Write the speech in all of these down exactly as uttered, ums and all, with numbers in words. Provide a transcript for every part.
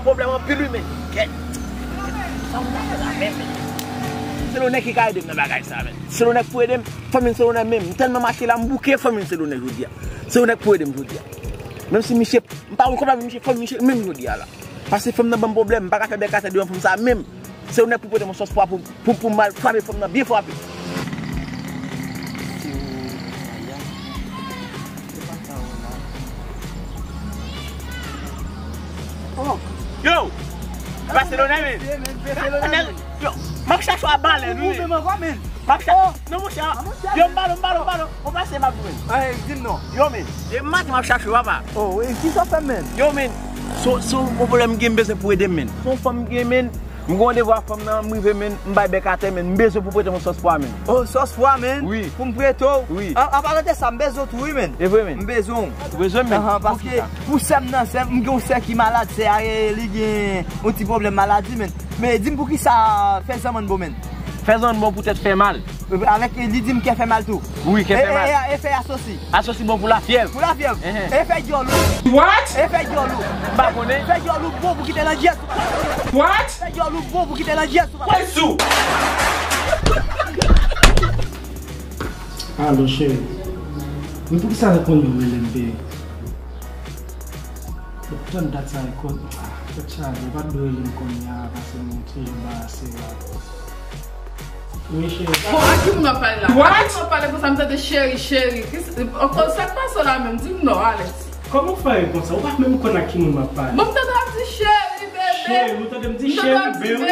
Pwoblèm anpil wi, men. Kèt. Sa moun ap fè la menm, men. Se Lonè ki ka ede m nan bagay sa, men. Se Lonè ki pou ede m. Fanmi m se Lonè menm. M tèlman mache la, m bouke fanmi m se Lonè jodi a. Se Lonè ki pou ede m jodi a. Menm si misye, m pa konn kòman misye, fanmi misye menm jodi a la. Paske fanm nan ban m pwoblèm, m pa ka fè bèk atè devan fanm sa menm. Se Lonè ki pou pote m yon sòspwa pou, pou, pou m al frape fanm nan byen frape. Yo! Pase Lonè, men. Yo, m ap chache w a balèn, wi. M ap chache. Non, monchè. Yo, m ba l, m ba l, m ba l. Ou pase m ap jwenn. Di m non. Yo, men. E maten m ap chache w, papa. Oh, e kisa w fè, men? Yo, men. Se yon pwoblèm m gen, m bezwen pou ede m, men. Se yon fanm m gen, men. M gen randevou ak fanm nan, m rive, men. M bay bèk atè, men. M bezwen pou prete m yon sòspwa, men. Oh, sòspwa, men? Wi. Pou m prete w? Wi. An, an palan de sa, m bezwen w tou, wi, men. E vre, men. M bezwen w. Ou bezwen m, men? Ahan, paske pou sè m nan, sè m, m gen yon sè ki malad, sè a, e, li gen yon ti pwoblèm maladi, men. Men di m poukisa fè zanmann bon, men? Fè zanmann bon poutèt fè mal. Avèk, e, li di m kè fè mal tou. Wi, kè fè mal. E, e, e fèy asosi. Asosi bon pou lafyèv. Pou lafyèv. Enhen. E fèy dyòl ou. What? E fèy dyòl ou. M pa konnen. Fèy dyòl ou bon pou kite landyè sou papa. What? Fèy dyòl ou bon pou kite landyè sou papa. Mwen sou. Alo, cheri. Men poukisa reponn mwen rele m, baby? Ou tann dat sa rekòd. Ah, tèt chaje, ou pa t dwe rele m kounye a, paske m toujou anbarase la. Wi, cheri. Bon, a ki moun w ap pale la? What? A ki moun w ap pale konsa, m tande cheri, cheri. Ki s-, ankò, sa k pase w la menm? Di m non, Alex. Kòman w fè reponn sa? Ou pa menm konn ak ki moun m ap pale. Bon, m tande w ap di cheri, bebe. Cheri, ou tande m di cheri, bebe.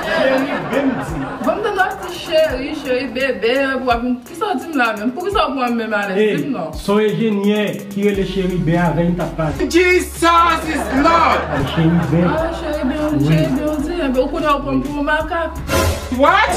Cheri, bebe, m di. Bon, m tande w ap di cheri, cheri, bebe, w ap Kisa w di m la menm? Poukisa w pran m menm alèz? Di m non. Son enjenyè ki rele Cheriben avè m t ap pale. Jesus is Lord! Cheriben. Ah, Cheriben, Cheriben, ou di, enben, ou konnen w pran m pou yon makak. What?